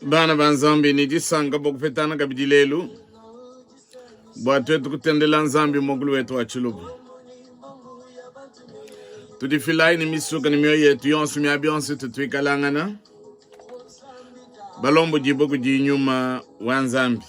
Bana ba Nzambi ne disanka bua kupetana kabidi lelu bua tuetu kutendela Nzambi muakulu wetu wa tshiluba. Tudifilayi ne misuka ne mioyo yetu yonso miaba yonso tutuikalangana balombodibue kudi nyuma wa Nzambi.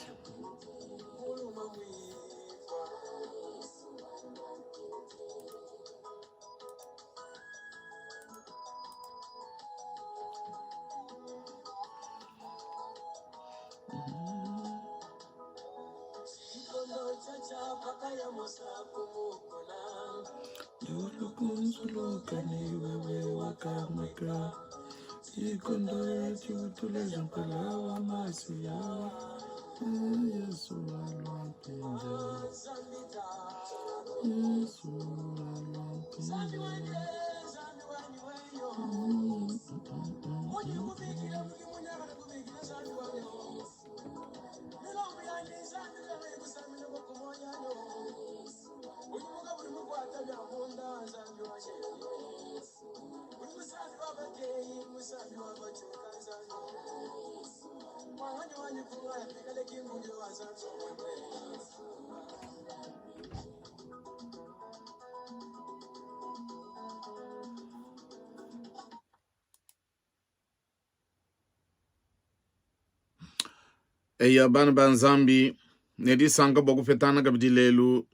Eya bana ba Nzambi, ne disanka bua kupetana kabidi lelu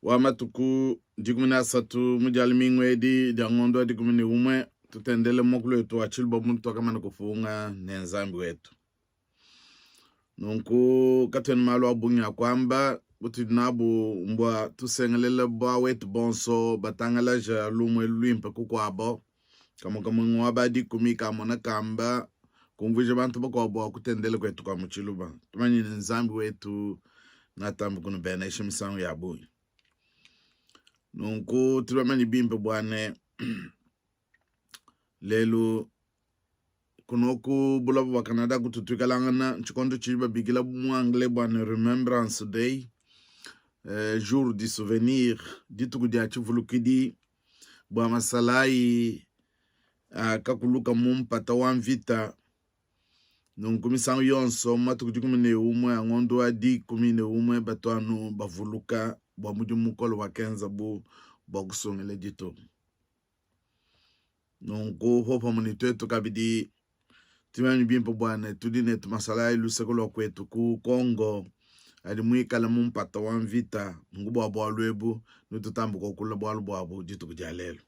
wa matuku 13 mu dia lumingu edi dia ngondo wa 11 tutendele muakulu wetu wa tshiluba muntu tuakamana kupunga ne Nzambi wetu. Nunku katuena malu a bungi a kuamba butudi nabu mbua tusengelela bua wetu bonso batangalaja lumu elu luimpe kukuabo kamue kamue ngua ba dikumi kamona kamba kumvuija bantu bakuabu bua kutendela kuetu kua mu tshiluba. Tumanye ne Nzambi wetu natambe kunubenesha misangu ya bungi. Nunku tudi bamanye bimpe bua ne lelu kunoku buloba bua Canada kutu tuikalangana tshikondo tshidi babikila mu anglais bua ne Remembrance Day, eh, jour du souvenir, dituku dia tshivulukidi bua masalayi akakuluka mu mpata wa mvita. Nunku misangu yonso mu matuku 11 a ngondo wa 11 batu anu bavuluka bua mudimu mukole wakenzabu bua kusungila ditunga. Nunku popamue ne tuetu kabidi tumanye bimpe bua ne tudi ne tumasalayi luseke lua kuetu ku Congo adi muikale mu mpata wa mvita. Nunku bua bualu ebu netutambe kuakula bualu buabu dituku dia lelu.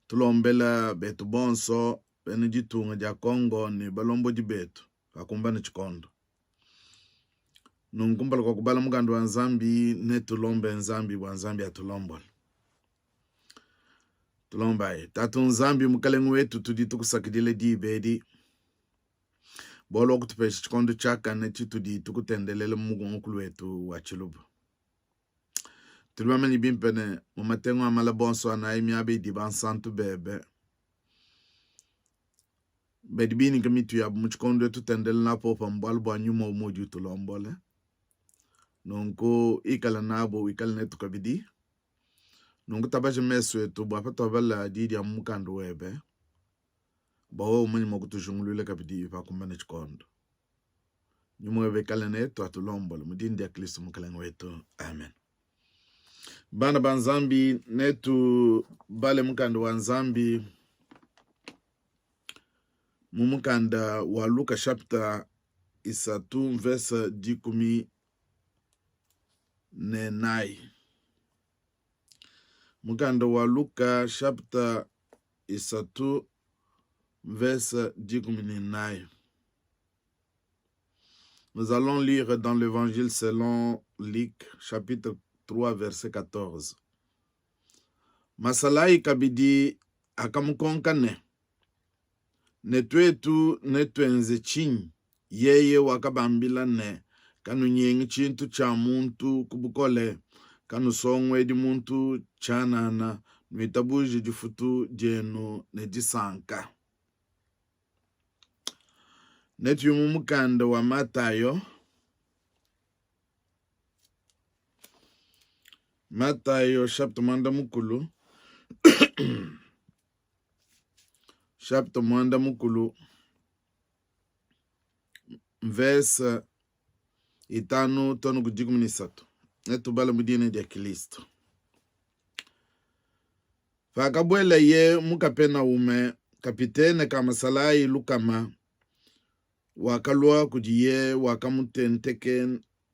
Tulombela betu bonso bena ditunga dia Congo ne balombodi betu pakumbana tshikondo. Nunku kumpala kua kubala mukanda wa Nzambi netulombe Nzambi bua Nzambi atulombole. Tulombayi. Tatu Nzambi, Mukalenge wetu, tudi tukusakidila diba edi bualu wakutupesha tshikondo tshiakane tshitudi tukutendelela mu muakulu wetu wa Tshiluba. Tudi bamanye bimpe ne mu matengu a mala bonso anayi miaba idi bansantu bebe badi binyika mitu yabu mu tshikondo etu tutendelela napo pamue bualu bua nyuma umue udi utulombola. Nunku ikala nabu, wikale netu kabidi. Nunku tabaja mesu etu bua patuabala di dia mu mukanda webe, bua wewe umanye mua kutujinguluila kabidi pakumbana tshikondo. Nyuma webe ikale netu, atulombola mu dina dia Kristo Mukalenge wetu, amen. Bana ba Nzambi, netu bale mukanda wa Nzambi mu mukanda wa Luka chapitre 3 verse 14. Mukanda wa Luka chapitre 3 verse 14. Nous allons lire dans l'évangile selon Luc chapitre 3 verset 14. Masalayi kabidi akamukonka ne, Ne tuetu netuenze tshinyi? Yeye wakabambila ne, Kanunyengi tshintu tshia muntu ku bukole, kanusonguedi muntu tshianana, nuitabuje difutu dienu ne disanka. Netuye mu mukanda wa Matayo. Matayo chapitre muanda mukulu chapitre muanda mukulu. mvese 5 too ne ku 13. Netubale mu dina dia Kilisto. Pakabuelaye mu Kapenaume, kapitene ka masalayi lukama wakalua kudiye,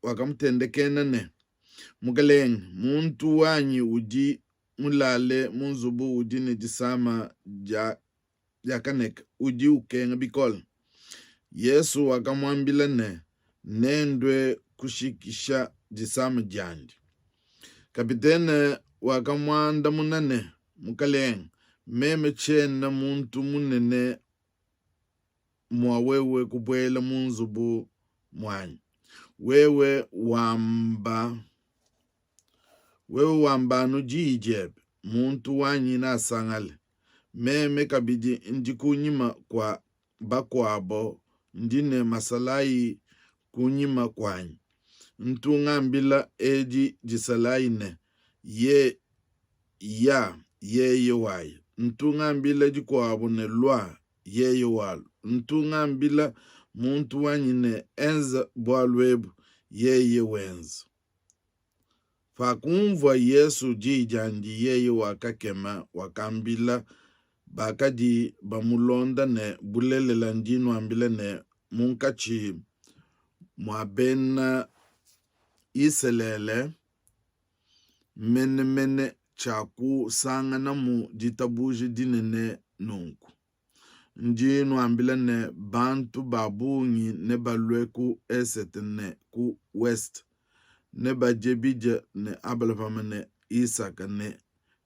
wakamutendekena ne, Mukelenge, muntu wanyi udi mulale mu nzubu udi ne disama dia dia kaneke, udi ukenga bikole. Yesu wakamuambila ne, Nendue kushikisha disama diandi. Kapitene wakamuandamuna ne, Mukelenge, meme tshiena muntu munene mua wewe kubuela mu nzubu muanyi. Wewe wamba Wewe wamba anu diyi diebe, muntu wanyi nasangale. Meme kabidi ndi kunyima kua bakuabo, ndi ne masalayi kunyima kuanyi. Ntu ngambila edi disalayi ne, Ye, ya, yeye waya. Ntu ngambila dikuabo ne, Lua, yeye walua. Ntu ngambila muntu wanyi ne, Enza bualu ebu, yeye wenza. Pakunvua Yesu di diandi, yeye wakakema, wakambila bakadi bamulonda ne, Bulelela, ndi nuambila ne, Munkatshi mua Bena Isalele mene mene tshiakusanganamu ditabuja dinene nunku. Ndi nuambila ne, bantu ba bungi nebalue ku esete ne ku weste, nebadie bidia ne Abalahama ne Isaka ne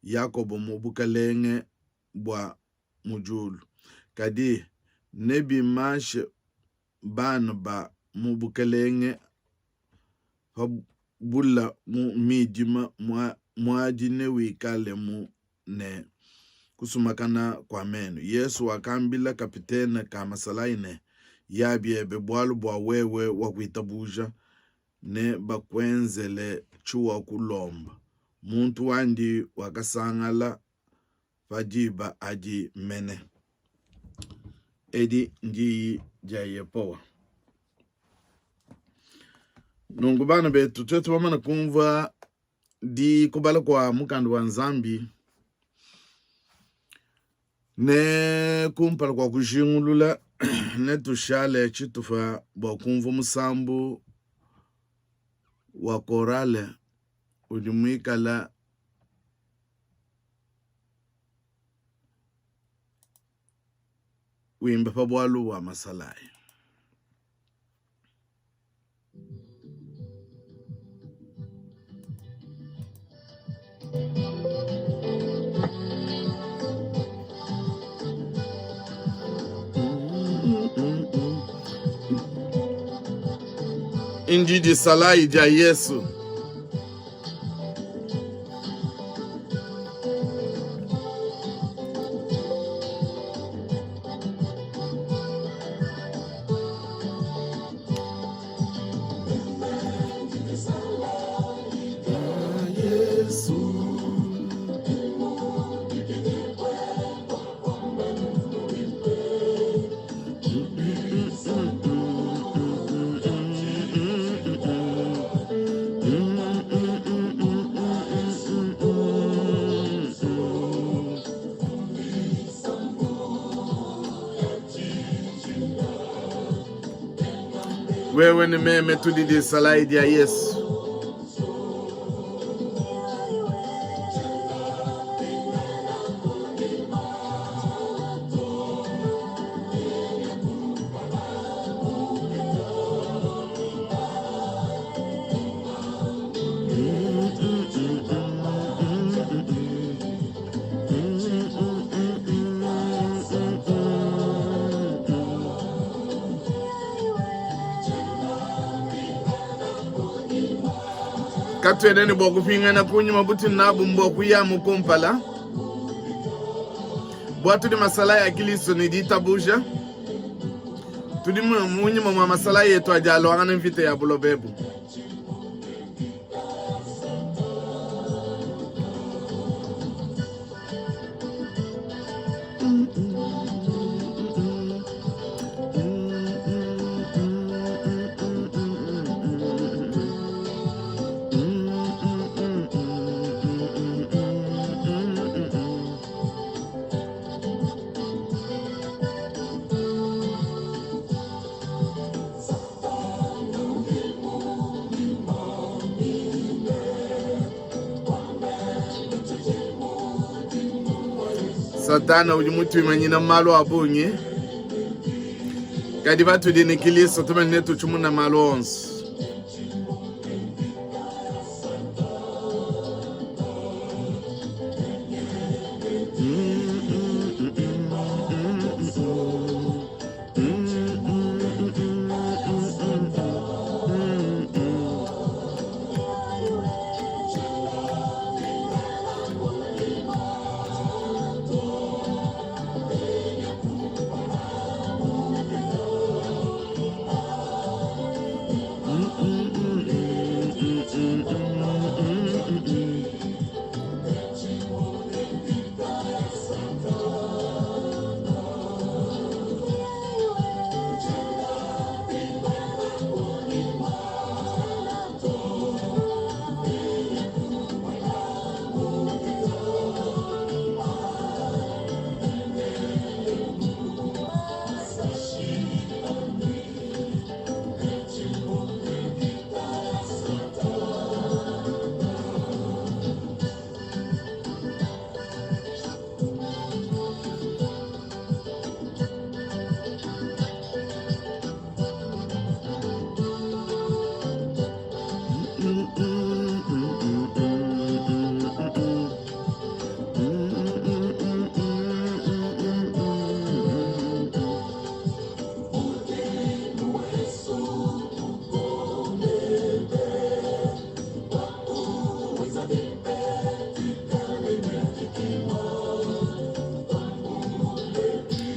Yakoba mu bukalenge bua mu diulu, kadi nebimanshe bana ba mu bukelenge pa bula mu midima, muadi newikalemu ne kusumakana kua menu. Yesu wakambila kapitene ka masalayi ne, Ya biebe, bualu bua wewe wakuitabuja, ne bakuenzele tshiwakulomba. Muntu wandi wakasangala pa diba adi mene. Edi ndiyi dia Yehowa. Nunku bana betu, tuetu bamane kumvua di kubala kua mukanda wa Nzambi ne kumpala kua kujingulula netushale tshitupa bua kumvua musambu wa korale udi muikala wimba pa bualu bua masalayi. Ndi disalayi dia Yesu. Wewe ne meme tudi disalayi dia Yesu. Katuena ne bua kupingana kunyima buti nabu mbua kuyamu kumpala, bua tudi masalayi a Kilisto ne ditabuja. Tudi munyima mua masalayi etu adi aluangana mvita ya buloba ebu. Satana udi mutuimanyina malu a bungi, kadi patudi ne Kilisto tumanye ne tutshimuna malu onso.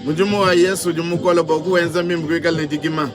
Mudimu wa Yesu udi mukole bua kuwenza mbimpe kuikala ne dikima.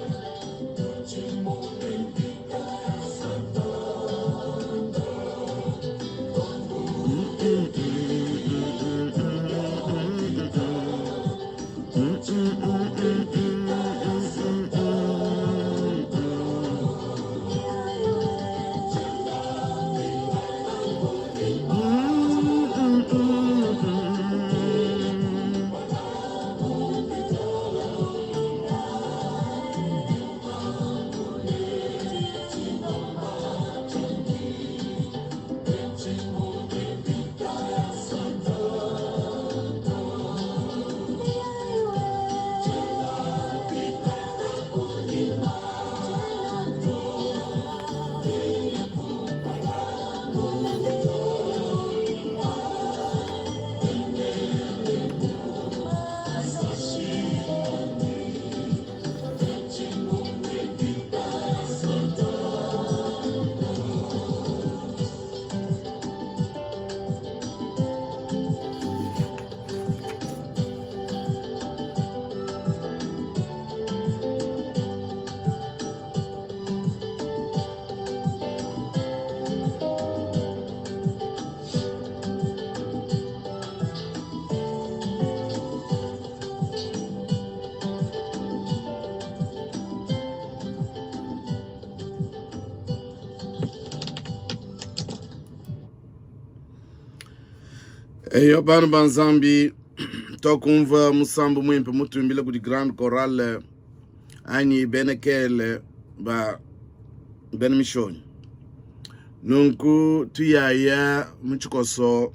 Eyo bana ba Nzambi twakumva musambu muimpe mutuimbila kudi Grande Chorale anyi bena kele ba bena mishonyi. Nunku tuyaya mu tshikoso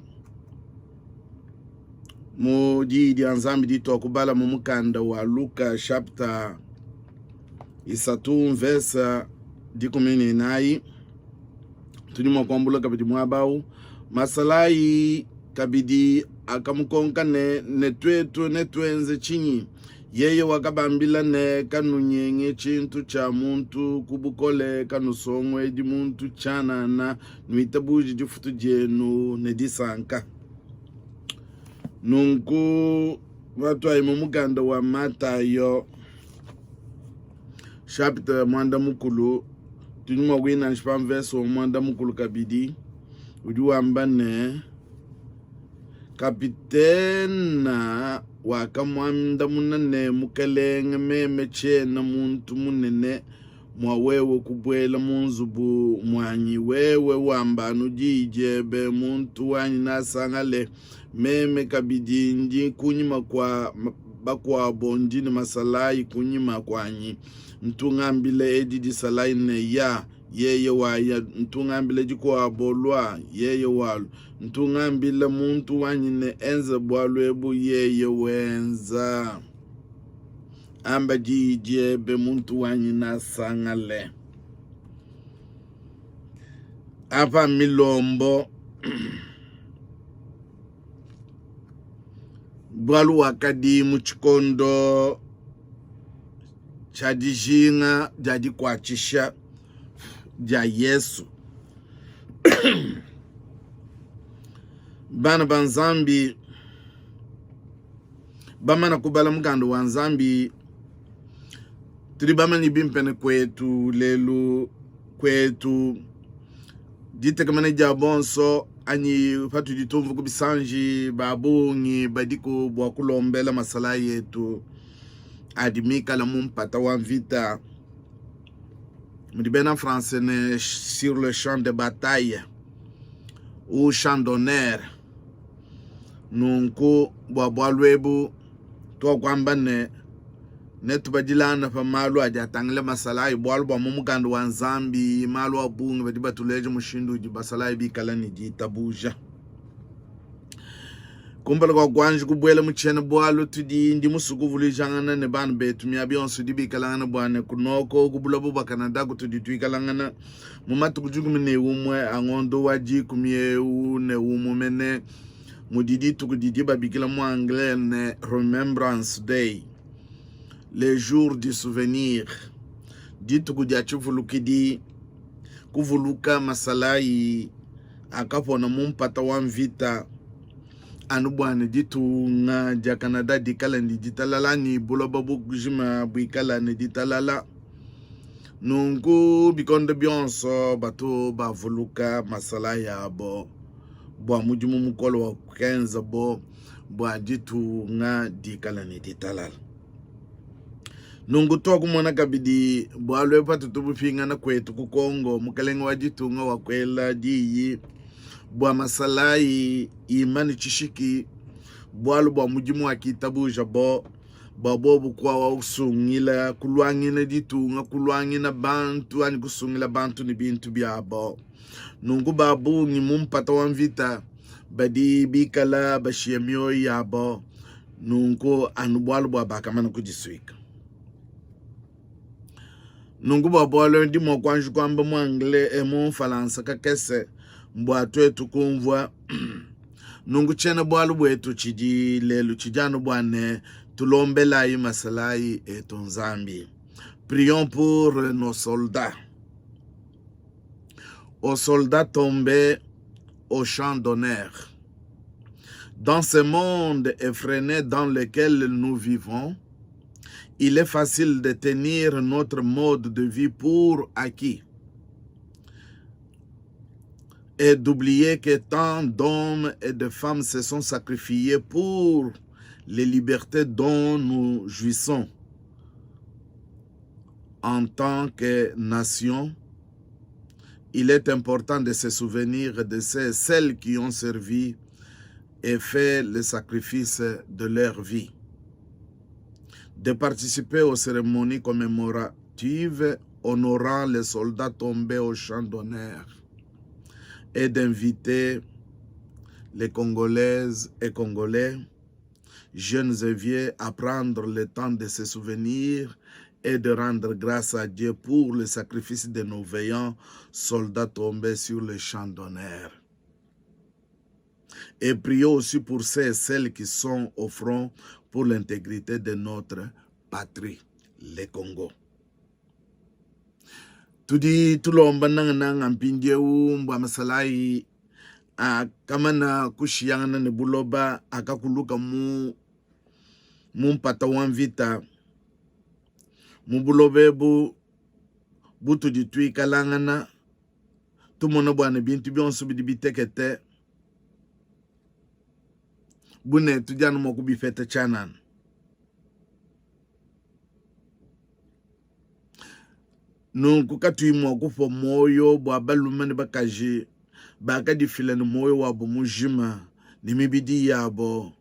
mu diyi dia Nzambi dituakubala mu mukanda wa Luka chapter isatu mvesa 14. Tudi mua kuambula kabidi muaba au. Masalayi kabidi akamukonka ne, ne tuetu netuenze tshinyi? Yeye wakabambila ne, Kanunyenge tshintu tshia muntu ku bukole, kanusonguedi muntu tshianana, nuitabuje difutu dienu ne disanka. Nunku patuayi mu mukanda wa Matayo chapitre muanda mukulu, tudi mua kuinansha pa mvese wa muanda mukulu kabidi, udi wamba ne, Kapitena wakamuandamuna ne, Mukelenge, meme tshiena muntu munene mua wewe kubuela mu nzubu muanyi, wewe wamba anu diyi diebe, muntu wanyi nasangale. Meme kabidi ndi kunyima kua bakuabo, ndi ne masalayi kunyima kuanyi, ntu ngambila edi disalayi ne, Ya, Yeye waya, ntu ngambila dikuabo, Lua, yeye walua. Ntu ngambila muntu wanyi ne, Enza bualu ebu, yeye wenza. Amba diyi diebe, muntu wanyi nasangale. Apa milombo bualu wakadi mu tshikondo tshia dijinga dia dikuatshisha dia Yesu. Bana ba Nzambi bamana kubala mukanda wa Nzambi, tudi bamanye bimpe ne kwetu lelu kwetu ditekemena dia bonso anyi patudi tumvua ku bisanji ba bungi badiku bua kulombela masalayi etu adi mikala mu mpata wa mvita mudi bena français ne sur le champ de bataille ou champ d'honneur. Nunku bua bualu ebu tuakuamba ne netubadilangane pa malu adi atangila masalayi, bualu bua mu mukanda wa Nzambi malu a bungi badi batuleja mushindu udi basalayi bikala ne ditabuja. Kumpala kua kuanji kubuela mu tshiena-bualu, tudi ndi musue kuvuluijangana ne bana betu miaba yonso idi bikalangana bua ne kunoko ku buloba bua Canada kutudi tuikalangana mu matuku 11 a ngondo wa dikumi eu ne umue mene mudi dituku didi babikila mu anglais ne Remembrance Day, le jour du souvenir, dituku dia tshivulukidi, kuvuluka masalayi akapona mu mpata wa mvita anu bua ne ditunga dia Canada dikale ne ditalala anyi buloba bujima buikala ne ditalala. Nunku bikondo bionso batu bavuluka masalayi abo bua mudimu mukole wa kuenzabo bua ditunga dikale ne ditalala. Nunku tuakumona kabidi bualu ebu patutu bupingana kuetu ku Congo, mukalenge wa ditunga wakuela diyi bua masalayi imane tshishiki bualu bua mudimu wakitabuja bo bua bobu kuasungila kuluangina ditunga kuluangina bantu anyi kusungila bantu ne bintu biabo. Nunku ba bungi mu mpata wa mvita badi bikala bashiya mioyo yabo nunku anu bualu bua bakamana kudisuika. Nunku bua bualu ndi mua kuanji kuamba mu anglais eh, mu mfalansa kakese bua tuetu kumvua. Nunku tshiena bualu buetu tshidi lelu tshidi anu bua ne tulombelayi masalayi etu Nzambi. Prions pour nos soldats. Aux soldats tombés au champ d'honneur. Dans ce monde effréné dans lequel nous vivons, il est facile de tenir notre mode de vie pour acquis et d'oublier que tant d'hommes et de femmes se sont sacrifiés pour les libertés dont nous jouissons en tant que nation. Il est important de se souvenir de ceux et celles qui ont servi et fait le sacrifice de leur vie, de participer aux cérémonies commémoratives honorant les soldats tombés au champ d'honneur et d'inviter les Congolaises et Congolais, jeunes et vieux, à prendre le temps de se souvenir et de rendre grâce à Dieu pour le sacrifice de nos vaillants soldats tombés sur le champ d'honneur. Et prions aussi pour ceux et celles qui sont au front pour l'intégrité de notre patrie, le Congo. Tudi tulomba nangananga mpindieu mbua masalayi akamana kushiyangana ne buloba akakuluka mu mu mpata wa mvita mu buloba ebu butudi tuikalangana tumona bua ne bintu bionso bidi bitekete bu ne tudi anu mua kubipeta tshianana. Nunku katuyi mua kupua muoyo bua balume ne bakaji bakadifila ne muoyo wabo mujima ne mibidi yabo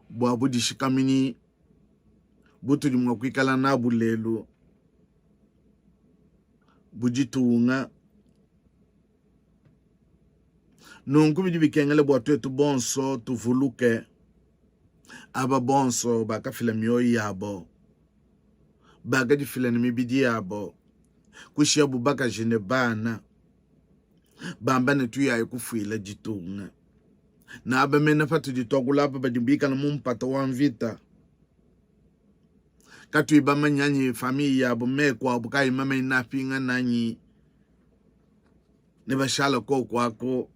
bua budishikaminyi butudi mua kuikala nabu lelu. bu ditunga. Nunku bidi bikengela bua tuetu bonso tuvuluke aba bonso bakafila mioyo yabo, bakadifila ne mibidi yabo, kushiyabu bakaji ne bana, bamba ne tuyayi kufuila ditunga. Ne aba mene patudi tuakula apa badi bikale mu mpata wa mvita, katuyi bamanye anyi famiye yabo, meku abo kayi mamanye ne apingana anyi ne bashala koku aku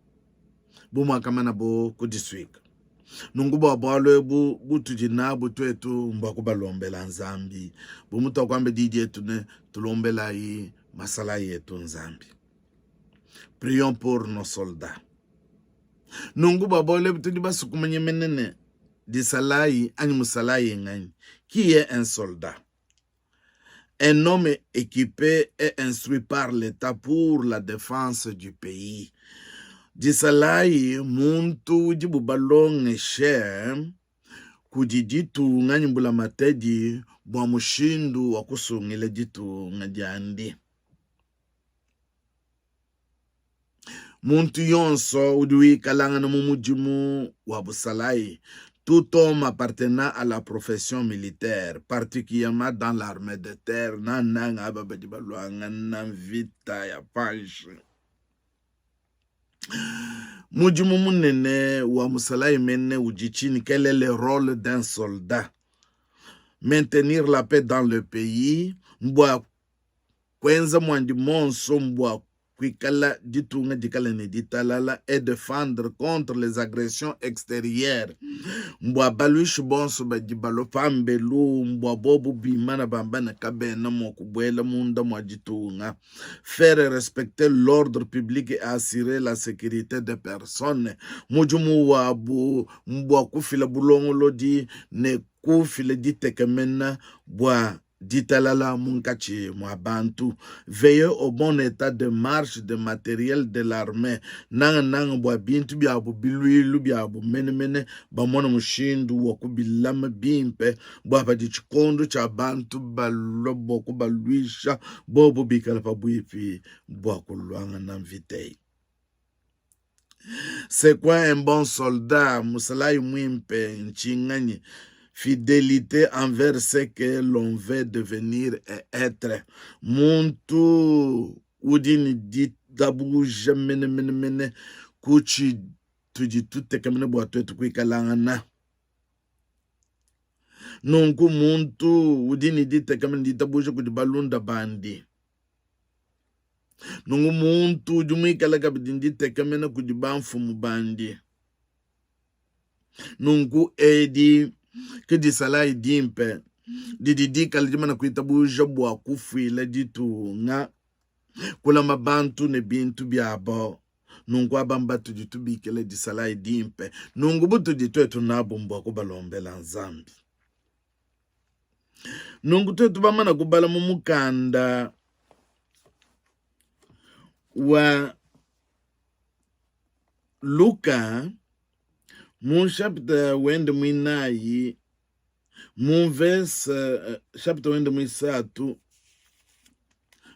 bu muakamanabo kudisuika. Nunku bua bualu ebu butudi nabu tuetu mbua kubalombela Nzambi, bu mutuakuamba di dietu ne, tulombelayi masalayi etu Nzambi. Prions pour nos soldats. Nunku bua bualu ebu tudi basue kumanya mene ne disalayi anyi musalayi nganyi? Qui est un soldat? Un homme équipé et instruit par l'État pour la défense du pays. Disalayi muntu udibu balongeshe kudi ditunga anyi mbulamatadi bua mushindu wa kusungila ditunga diandi. Muntu yonso udi wikalangana mu mudimu wa busalayi, tout homme appartenant à la profession militaire, particulièrement dans l'armée de terre, nananga aba badi baluangana mvita ya panshi. Mudimu munene wa musalayi mene udi tshinyi? Quel est le rôle d'un soldat? Maintenir la paix dans le pays, mbua Kuenza muandi muonso mbua kuikala ditunga dikale ne ditalala et defendre contre les agressions exterieures, mbua baluishi bonso badi balua pambelu, mbua bobu bimana bamba ne kabena mua kubuela munda mua ditunga, faire respecter l'ordre public et assurer la securite des personnes. Mudimu wabu mbua kufila bulongolodi ne kufila ditekemena bua ditalala munkatshi mua bantu, veiller au bon etat de marche de materiel de l'armee, nangananga bua bintu biabu biluilu biabu menemene, bamone mushindu wa kubilama bimpe bua padi tshikondo tshia bantu balua bua kubaluisha, bobu bikale pabuipi bua kuluangana mvita eyi. C'est quoi un bon soldat? Musalayi muimpe ntshinganyi? Fidelite envers ce que l'on veut devenir et etre. Muntu udi ne ditabuja menemene ku tshitudi tutekemena bua tuetu kuikalangana. Nunku muntu udi ne ditekemena, ditabuja kudi balunda bandi. Nunku muntu udi muikale kabidi nditekemena kudi bamfumu bandi. Nunku edi ke disalayi dimpe didi dikale dimana kuitabuja bua kufuila ditunga, kulama bantu ne bintu biabo. Nunku aba mbatudi tubikila disalayi dimpe. Nunku butudi tuetu nabu mbua kubalombela Nzambi. Nunku tuetu bamana kubala mu mukanda wa Luka mu nshapita wende muinayi mu mvese nshapita wende muisatu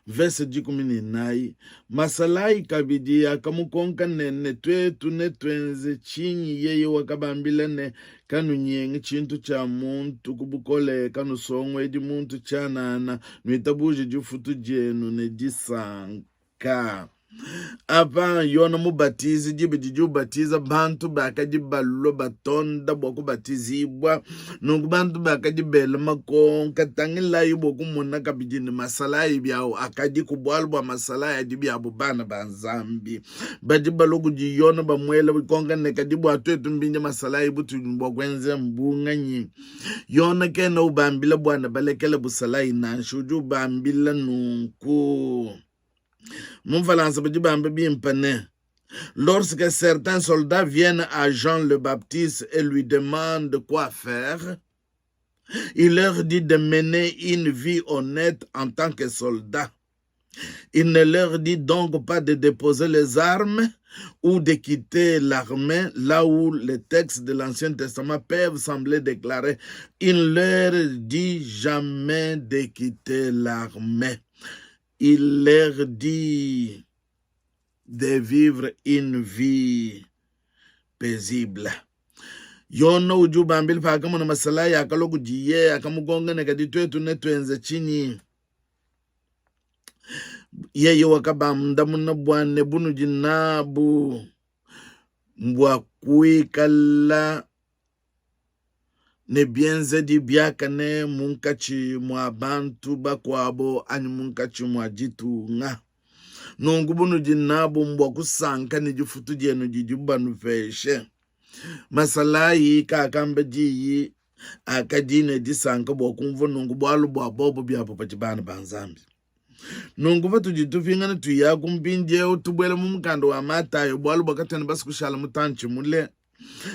mvese 14, Masalayi kabidi akamukonka ne, Ne tuetu netuenze tshinyi? Yeye wakabambila ne, Kanunyengi tshintu tshia muntu ku bukole, kanusonguedi muntu tshianana, nuitabuje difutu dienu ne disanka. Apa Yone Mubatizi diba didi ubatiza bantu bakadi balua batonda bua kubatizibua. Nunku bantu bakadi bela makonka, tangilayi bua kumona kabidi ne masalayi biawu akadiku, bualu bua masalayi adi biabu bana ba Nzambi. Badi balua kudi Yone bamuela bikonka ne, kadi bua tuetu mbindia masalayi butudi ne bua kuenza mbunganyi? Yone kena ubambila bua ne balekele busalayi nansha, udi ubambila nunku. Mu Mfalansa badi bamba bimpe ne, Lorsque certains soldats viennent à Jean le Baptiste et lui demandent quoi faire, il leur dit de mener une vie honnête en tant que soldat. Il ne leur dit donc pas de déposer les armes ou de quitter l'armée là où les textes de l'Ancien Testament peuvent sembler déclarer. Il ne leur dit jamais de quitter l'armée. Il leur dit de vivre une vie paisible. Yona udi ubambila pakamona masalayi akalua kudiye akamukonka ne kadi tuetu netuenze tshinyi? Yeye wakabandamuna bua ne bunudi nabu mbua kuikala ne bienzedi biakane munkatshi mua bantu bakuabo anyi munkatshi mua ditunga. Nunku bunudi nabu mbua kusanka ne difutu dienu didibu banupeshe. Masalayi kaakamba diyi akadi ne disanka bua kumvua nunku, bualu bua bobo biabo badi bana ba Nzambi. Nunku patudi tupingana tuyaku mpindieu tubuela mu mukanda wa Matayo, bualu bua katuena basue kushala mutantshi mule.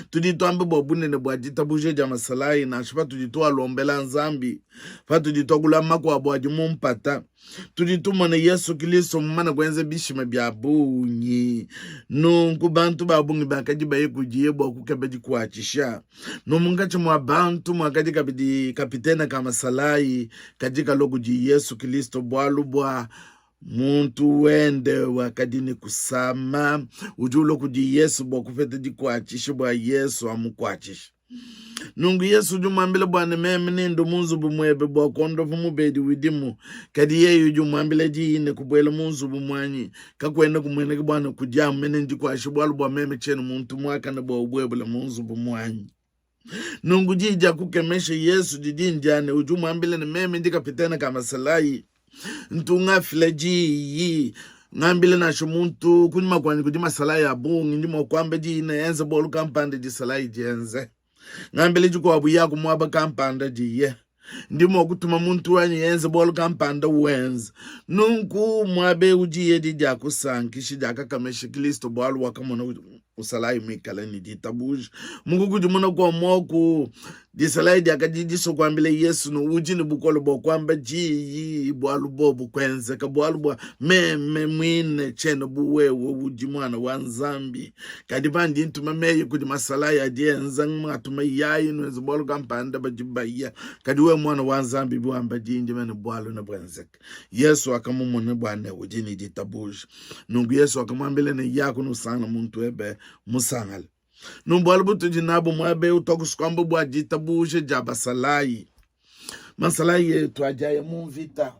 Tudi tuamba bua bunene bua ditabuja dia masalayi nansha patudi tualombela Nzambi, patudi tuakula makuabu adi mu mpata. Tudi tumona Yesu Kristo mumane kuenza bishima bia bungi, nunku bantu ba bungi bakadi baye kudiye bua kukeba dikuatshisha. Nu munkatshi mua bantu muakadi kabidi kapitene ka masalayi kadi kalua kudi Yesu Kristo bualu bua muntu wende wakadi ne kusama, udi ulua kudi Yesu bua kupeta dikuatshisha bua Yesu amukuatshishe. Nunku Yesu udi umuambila bua ne, meme nendu mu nzubu muebe bua kuondopa mubedi udimu. Kadi yeye udi umuambila diyi ne, kubuela mu nzubu muanyi kakuena kumueneka bua ne kudi amu mene ndikuatshishe bualu bua meme tshiena muntu muakane bua ubuebule mu nzubu muanyi. Nunku diyi dia kukemesha Yesu didi ndia ne udi umuambila ne, meme ndi kapitene ka masalayi, ntu ngafila diyi ngambila nansha muntu kunyima kuanyi kudi masalayi a bungi, ndi mua kuamba diyi ne enze bualu kampanda disalayi dienze, ngambila dikuabu ya ku muaba kampanda diye, ndi mua kutuma muntu wanyi enze bualu kampanda wenze. Nunku muaba eu diyi edi dia kusankisha diakakamesha Kristo bualu wakamona musalayi muikale ne ditabuja. Mu kukudimuna kua muaku disalayi diakadi disua kuambila Yesu ne udi ne bukole bua kuamba diyi bualu bobu kuenzeka, bualu bua meme muine tshiena bu wewe udi muana wa Nzambi, kadi pandi ntuma meyi kudi masalayi adi enza ngatuma yayi nuenze bualu kampanda badi baya, kadi wewe muana wa Nzambi biwamba diyi ndi mene bualu nebuenzeke. Yesu wakamumona bua ne udi ne ditabuja. Nunku Yesu wakamuambila ne, yaku nusangana muntu webe musangale. Nunku bualu butudi nabu muaba eu tuakusua bua ditabuja dia basalayi. Masalayi etu adi aya mu mvita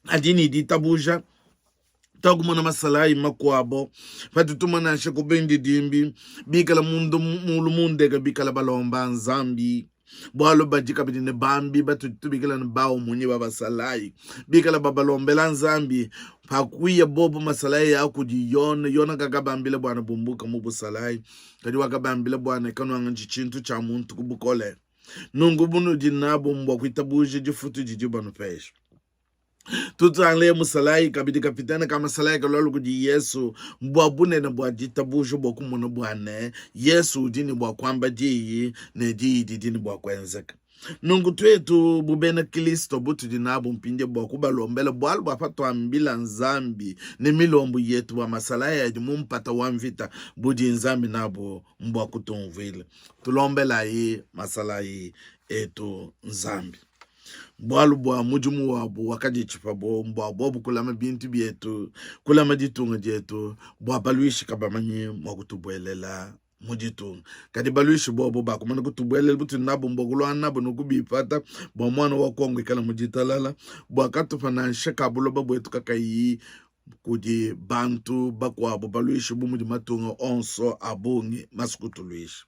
adi ne ditabuja tuakumona masalayi makuabo patu tumona nansha ku bindidimbi bikala mundu mulu mundeka bikala balomba Nzambi bualu badi kabidi ne bambi batudi tubikila ne baomunyi ba basalayi bikala babalombela Nzambi pakuya bobo masalayi a kudi Yona. Yona kakabambila bua bumbuka mu busalayi, kadi wakabambila bua ne kanuangatshi tshintu tshia muntu ku bukole. Nunku bunudi nabu mbua kuitabuja difutu didi banupesha. Tutangile musalayi kabidi kapitene ka masalayi kalualu kudi Yesu bua bunene bua ditabuja bua kumona bua ne Yesu udi ne bua kuamba diyi ne diyi didi ne bua kuenzeka. Nunku tuetu bu bena Kristo butudi nabu mpindieu bua kubalombela bualu bua patuambila Nzambi ne milombu yetu bua masalayi adi mu mpata wa mvita budi Nzambi nabu mbua kutumvuila. Tulombelayi masalayi etu Nzambi. Bualu bua mudimu wabu wakaditshipabo mbua bobu kulama bintu bietu, kulama ditunga dietu, bua baluishi kabamanyi mua kutubuelela mu ditunga. Kadi baluishi bobu bakumana kutubuelela, butudi nabu mbua kuluangana nabu ne kubipata, bua muana wa Kongo ikale mu ditalala, bua katupa nansha ka buloba buetu kakayi kudi bantu bakuabu baluishi bu mudi matunga onso a bungi masue kutuluisha.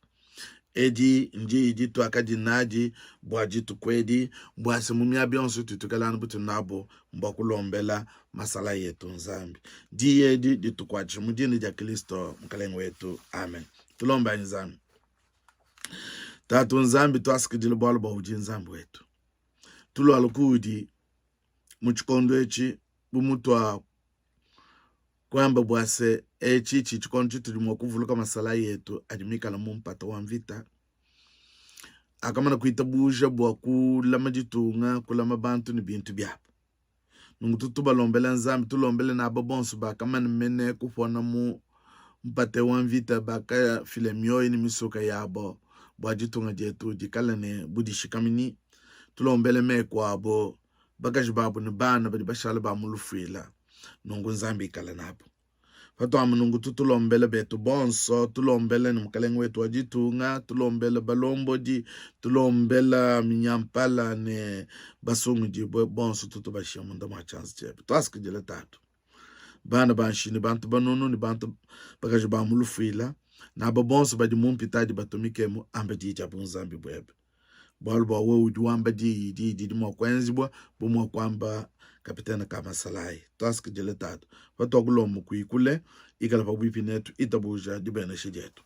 Edi ndiyi dituakadi nadi bua dituku edi, bua se mu miaba yonso itudi tuikala anu butudi nabu mbua kulombela masalayi etu Nzambi. Diyi edi ditukuatshishe mu dina dia Kristo Mukalenge wetu. Amen. Tulombayi Nzambi. Tatu Nzambi, tuasakidila bualu bua udi Nzambi wetu. Tulualu kuudi mu tshikondo etshi bu mutua kuamba bua se etshi tshi tshikondo tshitudi mua kuvuluka masalayi etu adi mikale mu mpata wa mvita akamana kuitabuja bua kulama ditunga, kulama bantu ne bintu biabu. Nunku tutu tubalombela Nzambi, tulombele ne aba bonso bakamana mene kupona mu mpata wa mvita, bakafila mioyo ne misuka yabo bua ditunga dietu dikale ne budishikaminyi. Tulombele meku abo, bakaji babu ne bana badi bashala ba mu lufuila. Nunku Nzambi ikala nabo. Patuamba nunku tutulombele betu bonso, tulombele ne mukalenge wetu wa ditunga, tulombele balombodi, tulombela minyampala ne basungidibue bonso, tutubashia munda mua tshianza tshiebe. Tuasakidila Tatu. Bana ba nshi ne bantu banunu ne bantu bakaji ba mu lufuila, naba bonso badi mu mpitadi batumikemu, amba diyi dia bunzambi buebe. Bualu bua wewe udi wamba diyi, diyi didi mua kuenzibua bu muakuamba kapitene ka masalayi. Tuasakidila Tatu, patuakulomba kuikule, ikala pabuipi netu, itabuja dibenesha dietu.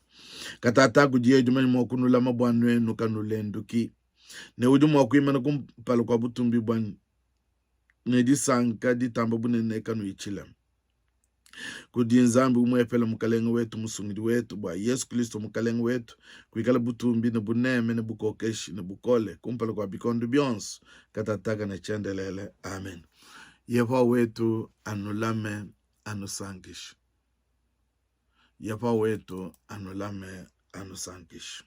Katataka kudiye dimanya mua kunulama bua nuenu kanulenduki, ne udi mua kuimana kumpala kua butumbi buanyi ne disanka ditamba bunene kanuyi tshilema. Kudi Nzambi umuepele Mukalenge wetu, Musungidi wetu, bua Yesu Kristo Mukalenge wetu, kuikala butumbi ne buneme ne bukokeshi ne bukole kumpala kua bikondo bionso, katataka ne tshiendelele. Amen. Yehowa wetu anulame, anusankishe. Yehowa wetu anulame, anusankishe.